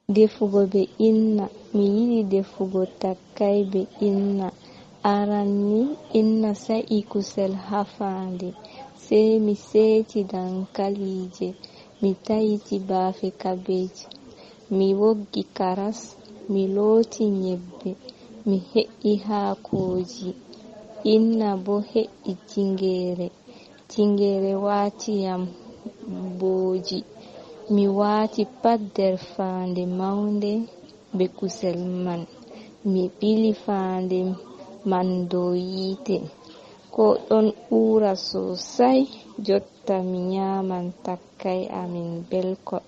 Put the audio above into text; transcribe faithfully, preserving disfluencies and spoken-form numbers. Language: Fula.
Defugo be inna. Mi yiɗi defugo takkay be inna. Aran ni, inna sa'i kusel haa faande. Sey mi seeti dankaliije, mi tayti baafe kabeej. Mi woggi karas, mi looti nyebbe, mi he'i haakooji. Inna boo he'i tinngeere. Tinngeere waati yam booji. Mi waati pat nder faande mawnde be kusel man. Mi ɓili faande man dow yiite. Ko ɗon uura sosay. Jotta mi nyaaman takkay amin belkon.